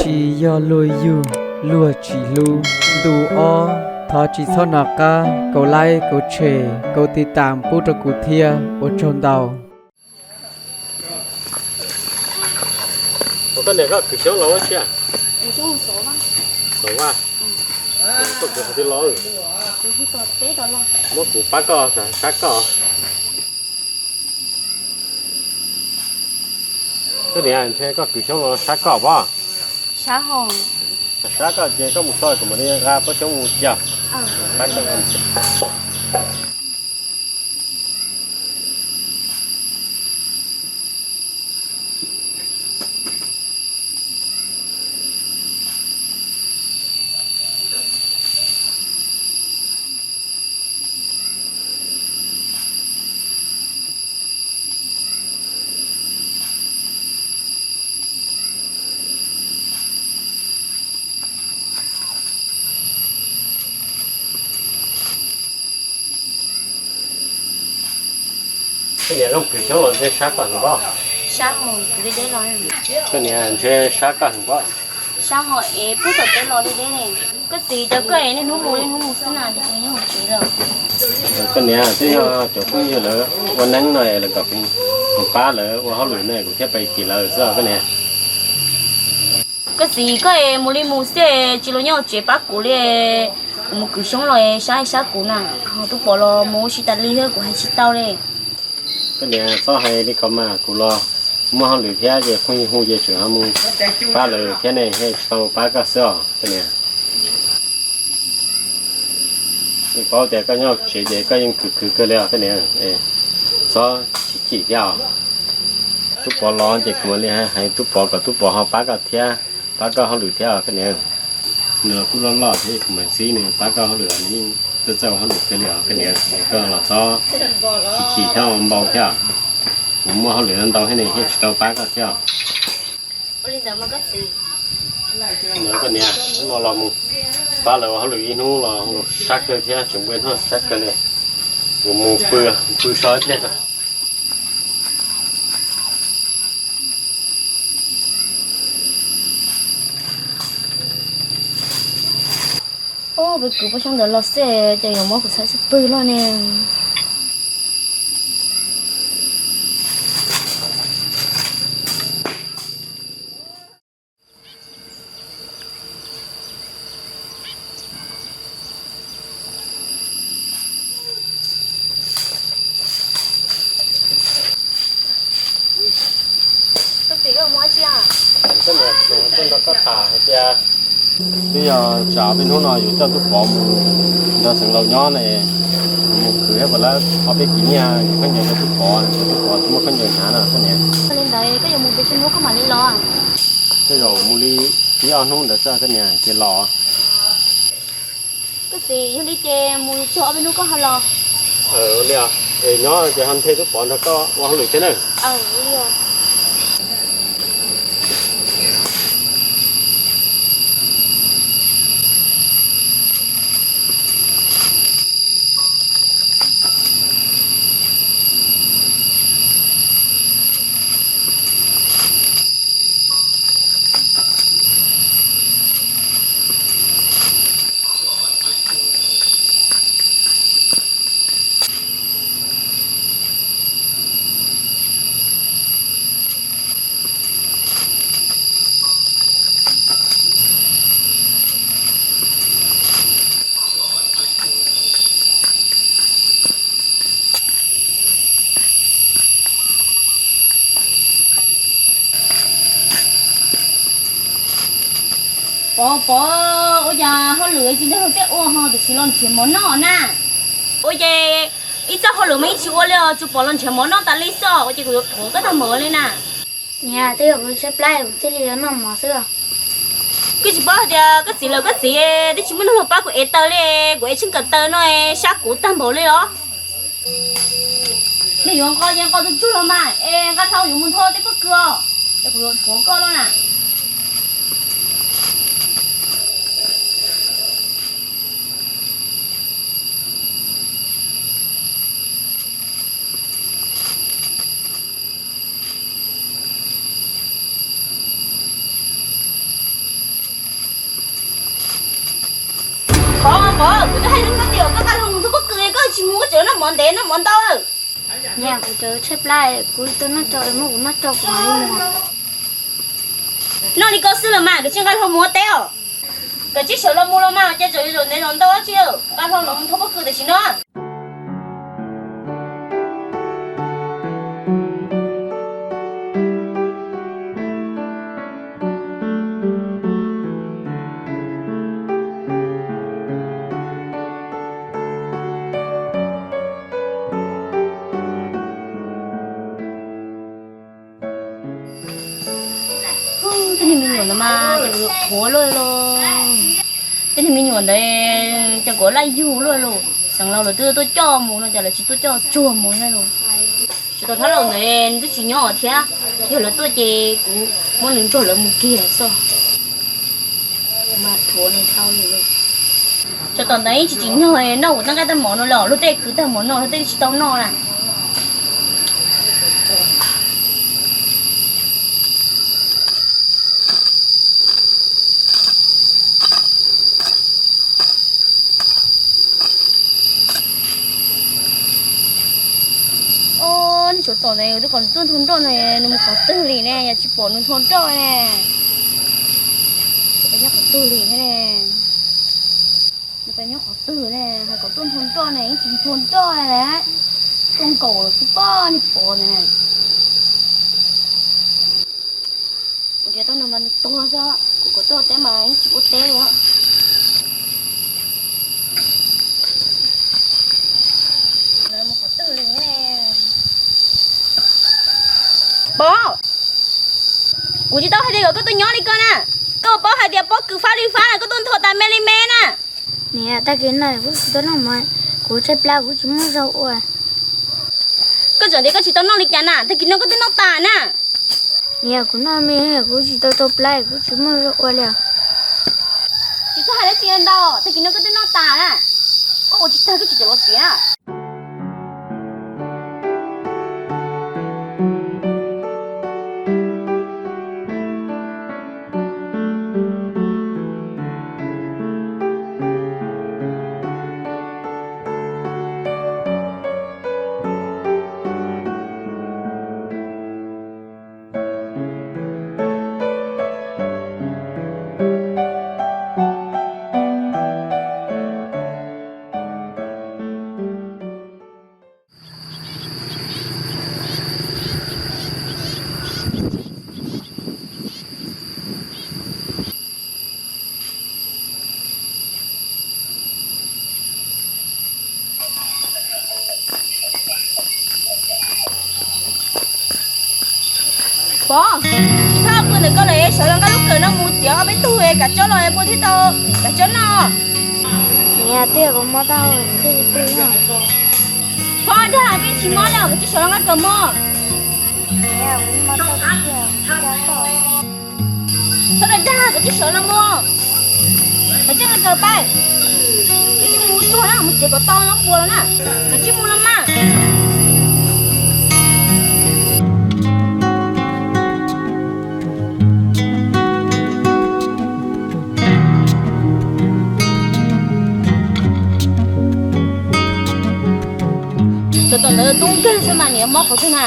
Tsis yog luag yug, luag tsis hlub. Ntu ob, thov tsis txhob nov qab, kaum like, kaum share, kaum tiv tam pub rau kuv thiab, ua tsaug ntau. Ua koj niam, koj kwv Xyoob los ua tsi? Xov Vaj. Koj kwv qhov twg los? Muab kuv pab koj sab koj. Koj niam, ntshe koj kwv Xyoob los sab koj pob? Sab koj ces koj mus so kuv mam li nqa pab Xyoob mus cia. Koj niam, koj kwv Xyoob los ntshe sab koj heev pob? Koj niam, ntshe sab koj heev pob? Sab ho es pub tom teb los li deb ne. Koj txiv, cov koj es niaj hnub mus niaj hnub mus xwb na, ces kuv nyob hauv tsev lawm. Koj niam, twb yog cov phooj ywg lawv ua neeb no es lawv kom kuv pab lawv ua hauj lwm ne, kuv thiaj pais tim lawv xwb os koj niam. Koj txiv, koj es mus li mus xwb, tsis los nyob hauv tsev pab kuv li. Kuv mus kwv Xyoob los sab sab kuv na, ho Tub Pov los mus ua si tas li thiab kuv hais tsis tau li. Koj niam, txhob hais li ko mas, kuv los muaj hauj lwm thiab ces phooj ywg hu ces tseem ho mus pab lawv thiab ne, thiaj tsis tau pab koj xwb os koj niam. Yeej paub tias koj nyob tsev ces koj yeej khwv khwv kawg li os koj niam, txhob chim chim thiab os. Tub Pov los ces kuv mam li hais Tub Pov kom Tub Pov ho pab koj thiab, pab koj hauj lwm thiab os koj niam. Nws los kuj loj loj thiab, kuv mam txib nws pab koj hauj lwm, nws yeej txawj txawj ua hauj lwm kawg li os koj niam. Koj los txhob chim chim thiab ua npau thiab, kuv muaj hauj lwm ntau thiab ne, thiaj tsis tau pab koj thiab os. Koj niam, hnub no los mus pab lawv ua hauj lwm ib hnub los sab kawg thiab, tseem npua ib hnub sab kawg li. Kuv mus pw, pw so ib pliag. Peb kwv pab Xyoob ntawd los xwb ces yuav muab kuv txhais xub pwg loj ne. Koj niam, kuv tuaj nrog koj tham hais tias twb yog tsam peb hnub no yuav coj Tub Pov mus nrog Xeev Laus nyob ne, mus khwv thiab puas lawv ob peb kis nyiaj yuav khaub ncaws rau Tub Pov, Tub Pov tsis muaj khaub ncaws hnav no koj niam. Li ntawd koj yuav mus pes tsawg hnub koj mam li los? Tej zaum mus li ib ob hnub ntawd xwb koj niam ces los. Koj txiv, yog li ces mus txog ob peb hnub koj ho los. Li os, es nyob ces ho nthe Tub Pov nrog koj ua hauj lwm thiab na. Pov, Pov, ua cas hauj lwm tsis nrog luag tej ua ho tam sim los nrhiav mov noj na? Ua ces ib txoj hauj lwm mas yeej tsis ua li os, tsuas pom los nrhiav mov noj tas li xwb os, ua ces kuv yuav thuam koj tag npaum li na. Niam, twb yog kuv tshaib plab kuv thiaj li los noj mov xwb. Koj tsis paub hais tias koj txiv lawv koj txiv twb tsis muaj neeg los pab kuv ev taws li, kuv ev tsheej kawm taws no sab kuv tag npaum li os. Nws yuav nqos ces nqos tus tsuag los mas es nqa dhau yuav mus nthua tej pob kws os, es kuv yuav thuam koj los na. Mus, kuv tseem noj mov ntev noj mov ntau. Niam, kuv tseem tshaib plab, kuv tuaj noj tso, muab kuv noj tso kuv mam li mus. Noj li ko xwb los mas, koj tsis nqa hlo mus ua teb os. Koj tsis sawv los mus los mas, ces tseem zaum ntev zaum ntau tsis nqa hlo los mus thov pob kws tam sim no. Tej niag me nyuam no mas ces kuv yuav qhuav luaj los. Tej niag me nyuam ntawd ces kuv laj yug luaj los. Xeev Laus lawv twb tuaj coj mus no ces lawv tsis tuaj coj tsuag mus na los. Tsis tau thab laus ntawd nws twb tsis nyob thiab, yog lawv tuaj ces kuv muab nws nrog lawv mus kiag xwb. Mas thuav nws tau li. Tsov tom ntawd yeej tsis tsim nyog noj kuv tej nqaij tej mov no los, luag tej khwv tag mov no luag tej tsis tau noj na. Os, niag tsov tom ntawd twb kom nws tuaj nthua nroj ne, nws mus qhov twg li ne, yog tsis pom nws nthua nroj ne. Nws pais nyob qhov twg li thiab ne? Nws pais nyob qhov twg ne? Hais kom tuaj nthua nroj ne, yeej tsis nthua nroj ne. Tuaj nkaum los tsis pom ne. Kuv nrhiav tau nws mas nws tuag xwb, kuv kom tuaj teb mas yeej tsis ua teb li. Pov, kuv tsis tau hais tias kom koj tuaj nyob li ko na. Koj paub hais tias pob kws fab li fab na, koj tuaj nthua tas me li me na. Niam, tag kis no kuv tsis tau noj mov, kuv tshaib plab kuv tsis muaj zog ua. Koj tseem tias koj tsis tau noj li cas na, tag kis no koj twb noj tas na. Niam, kuv noj me, kuv tsis tau tshaib plab kuv tsis muaj zog ua li. Tsis txhob hais dab tsi ntau, tag kis no koj twb noj tas na. Koj ua tsis tag koj tsis txhob los txiav na. Pov, tsis txhob pw ntawm koj lawm, sawv los nqa lub kawm no mus txiav ob peb tug kav tsob los muaj thiab tau kav tsob noj. Niam, twb yog kuv mob tau thiaj li pw no. Txhob dag, koj tsis mob li os, koj tsis sawv los nqa kawm mus. Txhob dag dag, koj tsis sawv los mus. Koj tsis nqa kawm pais. Koj tsis mus tsuag na, mus txiav kom tau npua los na. Koj tsis mus los mas. Tsov tom ntawd tub nkeeg xwb mas niam mob qhov twg na.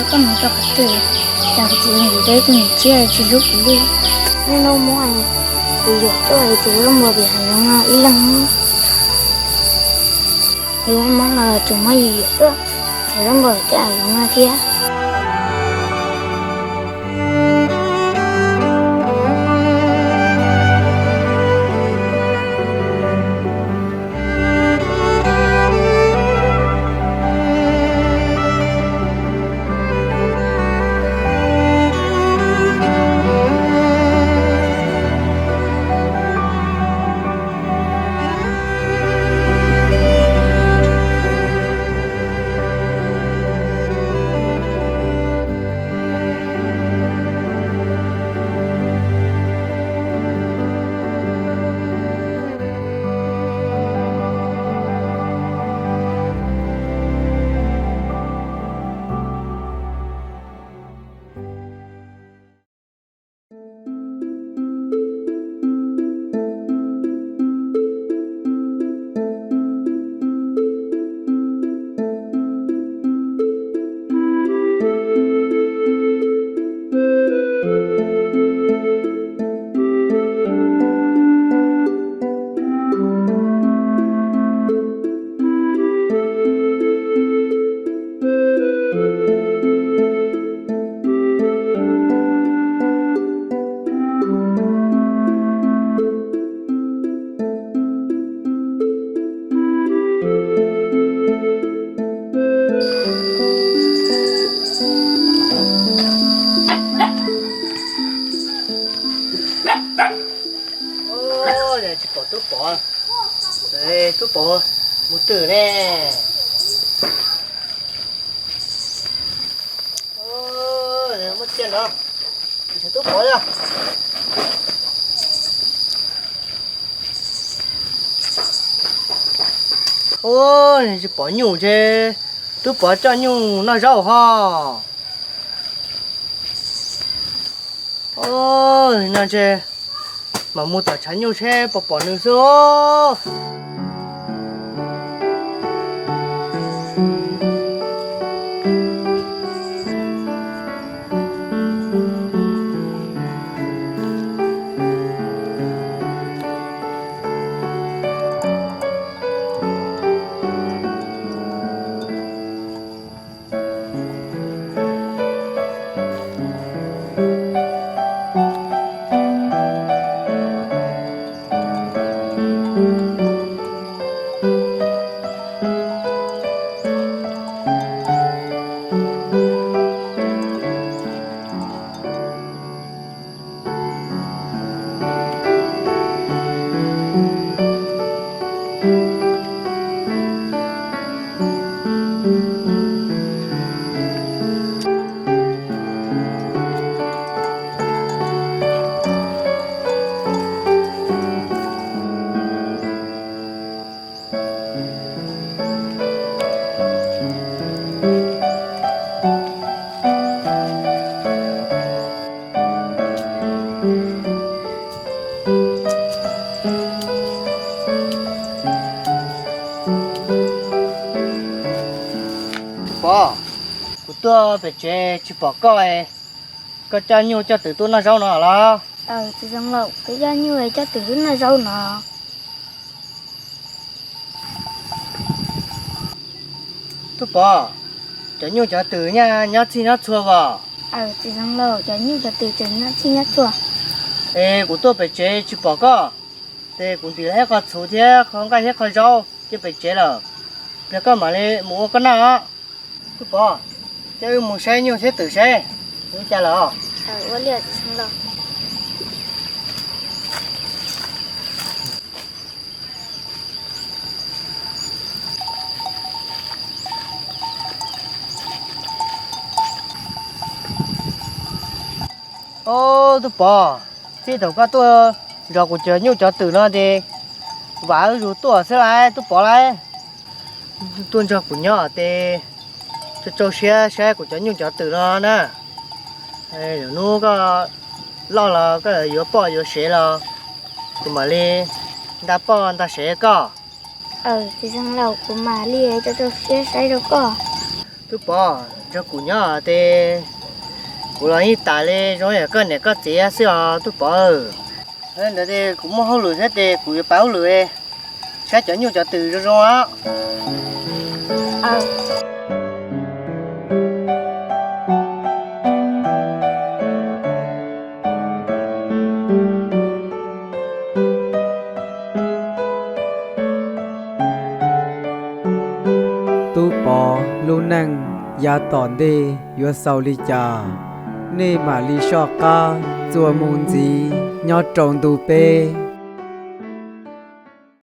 Koj mus rau qhov twg, cas kuv txiv yug tus niam tshiab tsis hlub kuv li. Hnub no muab kuv yuam tuaj ces lub npua pem hav zoov no ib leeg. Yus mob los tseem muab yus yuam tuaj, ces lub npua pem hav zoov no thiab. Tub Pov mus twg ne? Muab txiaj no, tub Pov yog. Tsis pom nyuj ces tub Pov coj nyuj noj zaub hos. No ntshe mam mus tom tshav nyuj seb puas pom nws xwb. Tub Pov, kuv tuaj pem tsev tsis pom koj, koj coj nyuj coj twm tuaj noj zaub no los? Txiv xeev laus, kuv coj nyuj coj twm tuaj noj zaub no. Tub Pov, cov nyuj cov twm nyob txhij nyob txhua os? Txiv xeev laus, cov nyuj cov twm tseem nyob txhij nyob txhua. Es kuv tuaj pem tsev tsis pom koj, ces kuv ntim los ib qho txhuv thiab qho nqaij thiab qho zaub cia pem tsev lawm, pliag koj mam li mus ua koj noj. Tub Pov, coj wb mus saib nyuj thiab twm seb li cas lawm. Ob, tub Pov, txij thaum koj tuaj zov kuv cov nyuj cov twm no ces vam wb zus tuaj xwb lauj tub Pov lauj. Tuaj nrog kuv nyob ces rau rau siab saib kuv cov nyuj cov twm no na. Lwm hnub koj loj los koj yuav poj yuav sev los kuv mam li nta poj nta sev koj. Txiv xeev laus, kuv mam li rau rau siab saib rau koj. Tub Pov, nrog kuv nyob ces kuv los yeej tas li zoo yam koj niam koj txiv xwb os tub Pov. Ntawd ces kuv muaj hauj lwm thiab ces kuv yuav pab hauj lwm, saib cov nyuj cov twm zoo zoo os. Tub Pov lub neej yav tom ntej yuav xaus li cas, nej mam li soj qab txuas mus ntxiv nyob rau ntu peb.